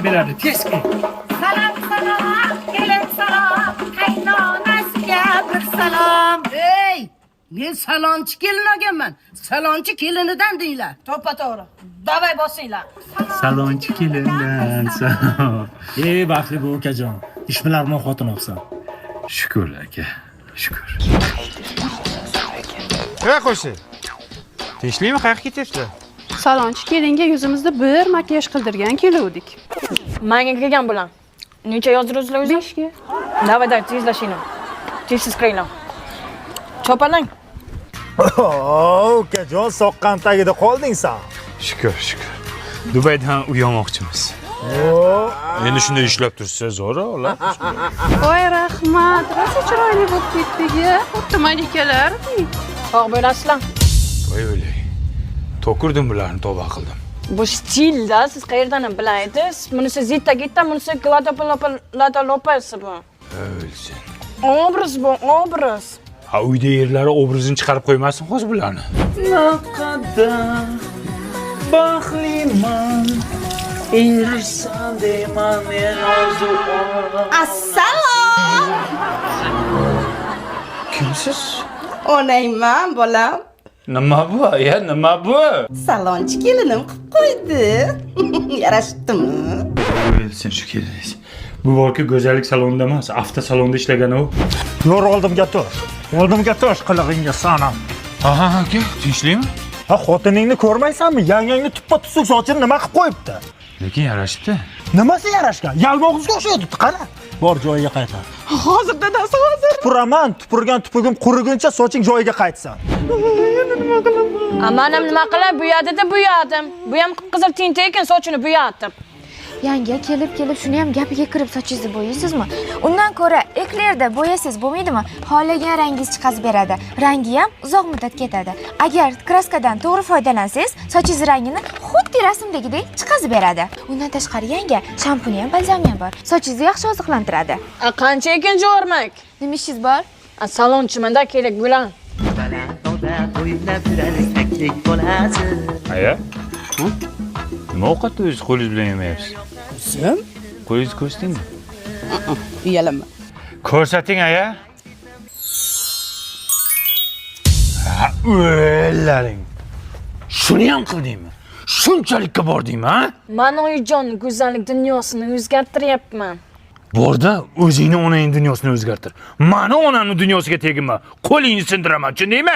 beradi. Tez kel. Salom, salom, kelin salom, qaynonasiga bir salom. Ey, men salonchi kelin olganman. Salonchi kelinidan denglar. To'ppa to'g'ri. Davay bosinglar. Salonchi kelindan salom. Ey baxtli bu ukajon, ishbilarmon xotin olibsan. Shukur aka, shukur. Ey qo'shi. Tinchlikmi, qayerga ketyapsizlar? Salonchi kelinga yuzimizda bir makiyaj qildirgan keluvdik. Manga kelgan bular. Necha yozdiruvsizlar o'zi? 5ga. Davay, davay, tezlashinglar. Tez tez kiringlar. Chopalang. Ukajon, soqqan tagida qolding san. Shukur, shukur. Dubaydan uy olmoqchimiz. Endi shunday ishlab tursa zo'r ular. Voy rahmat, rosa chiroyli bo'lib ketdik-a. Xuddi malikalardek. Sog' bo'lasizlar. Voy o'lay. To'kurdim bularni, tavba qildim. Bu stilda siz qayerdan ham bilaydingiz? Bunisi Zita Gita, bunisi Glada Lopez bu. O'lsin. Obraz bu, obraz. Ha, uyda yerlari obrazini chiqarib qo'ymasin hozir bularni. Naqadar baxtliman. Erishsam deyman men orzu. Assalom. Kimsiz? Onangman, bolam. Nima bu? Ya nima bu? Salonchi kelinim qilib qo'ydi. Yarashdimi? O'lsin shu keliningiz. Bu borki go'zallik salonida emas, avtosalonda ishlagan u. Yo'r, oldimga tush. Oldimga tush, qilig'ingga sanam. Ha ha aka, tinchlikmi? Ha, xotiningni ko'rmaysanmi? Yangangni tuppa tuzuk sochini nima qilib qo'yibdi? Lekin yarashibdi. Nimasi yarashgan? Yalmog'izga o'xshaydi, qara. Bor, joyiga qaytar. Hozir dadasi, hozir. Tupuraman, tupurgan tupugim quriguncha soching joyiga qaytsin. A man ham nima qilay, bo'yadi-da bo'yadim. Bu ham qip-qizil tinta ekan, sochini bo'yatdim. Yanga, kelib kelib shuni ham gapiga kirib sochingizni bo'yaysizmi? Undan ko'ra eklerda bo'yasangiz bo'lmaydimi? Xohlagan rangingiz chiqazib beradi. Rangi ham uzoq muddat ketadi. Agar kraskadan to'g'ri foydalansangiz, sochingiz rangini xuddi rasmdagidek chiqazib beradi. Undan tashqari yanga, shampuni ham, balzami ham bor. Sochingizni yaxshi oziqlantiradi. A qancha ekan jo'rmak? Nima ishingiz bor? A salonchimanda kerak bular. Aya? Nima ovqatni o'zingiz qo'lingiz bilan yemayapsiz? O'zim? Qo'lingizni ko'rsating. Uyalaman. Ko'rsating aya. Ha, o'llaring. Shuni ham qildingmi? Shunchalikka bordingmi, ha? Man oyijon go'zallik dunyosini o'zgartiryapman. Borda o'zingni onang dunyosini o'zgartir. Mani onamni dunyosiga teginma. Qo'lingni sindiraman, tushundingmi?